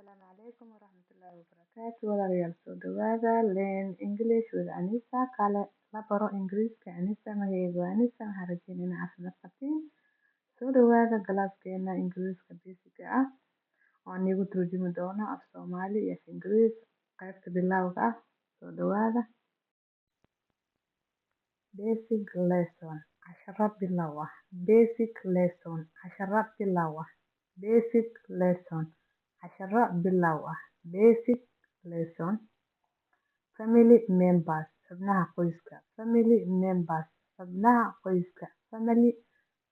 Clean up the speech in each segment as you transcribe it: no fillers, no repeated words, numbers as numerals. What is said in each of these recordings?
Asalaamu calaykum waraxmatullaahi wabarakaatu. Walaalayaal, soo dhawaada. Learn English with Anisa. Kale la baro Ingiriiska Anisa. Magacaygu waa Anisa. Waxaan rajeynaya inaa caafimaad qabtiin. Soo dhawaada classkeena Ingiriiska basic ah oo aan iigu turjumi doono af Soomaali iyo af Ingiriis, qaybta bilowga ah. Soo dhawaada. Basic lesson, casharo bilow ah. Basic lesson, casharo bilow ah. Basic lesson, casharo bilow ah. Basic lesson. Family members, xubnaha qoyska. Family members, xubnaha qoyska. Family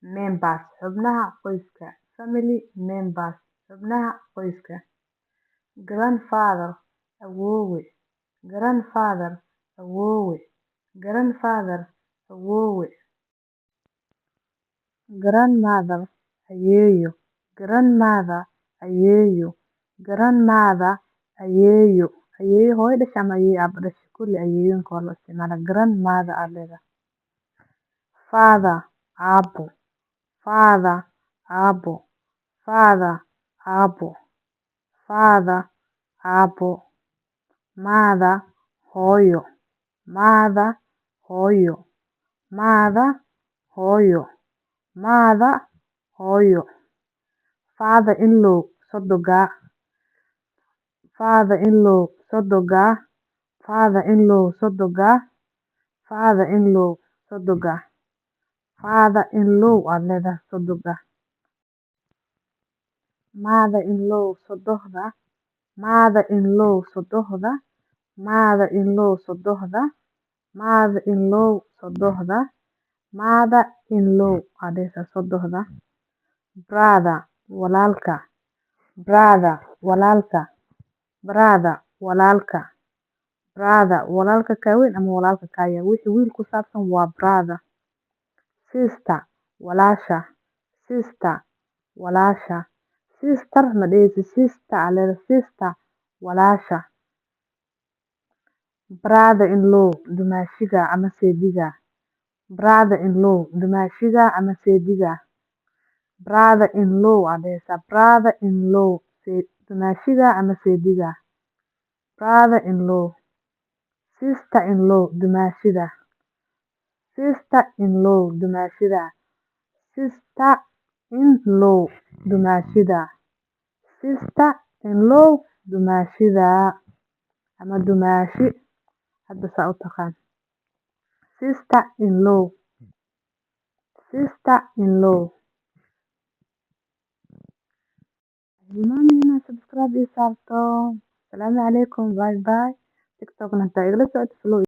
members, xubnaha qoyska. Family members, xubnaha qoyska. Grandfather, awoowe. Grandfather, awoowe. Grandfather, awoowe. Grandmother, ayeeyo. Grandmother, ayeeyo. Grandmother, ayeeyo. Ayeeyo hooyo dhashay ama ayeeyo aabbo dhashay, kulli ayeeyooyinka waa loo isticmaalaa. Grandmother aad leedahay. Father, aabbo. Father, aabbo. Father, aabbo. Father, aabbo. Mother, hooyo. Mother, hooyo. Mother, hooyo. Mother, hooyo. Father in law, sodogaa. Father in law, sodogaa. Father in law, sodogaa. Father in law, sodogaa. Father in law aad leedahay, sodogaa. Mother in law, sodohda. Mother in law, sodohda. Mother in law, sodohda. Mother in law, sodohda. Mother in law aad dhehaysaa, sodohda. Brother, walaalka. Brother, walaalka. Brother, walaalka. Brother, walaalka kaa weyn ama walaalka kaa yar, wixii wiil ku saabsan waa brother. Sister, walaasha. Sister, walaasha. Sister ma dhehaysid, sister aa leedahay. Sister, walaasha. Brother in law, dumaashiga ama seediga. Brother in law, dumaashiga ama seediga. Brother in law aa dhehaysaa. Brother in law, dumaashiga ama seediga. Brother in law. Sister in law, dumaashida. Sister in law, dumaashida. Sister in law, dumaashida. Sister in law, dumaashida ama dumaashi, hadda saa u taqaan. Sister in law. Sister in law. Hilmaamin inaad subscribe ii saarto. Asalaamu calaykum, bye bye. TikTokna hadaa igala socoto, follow.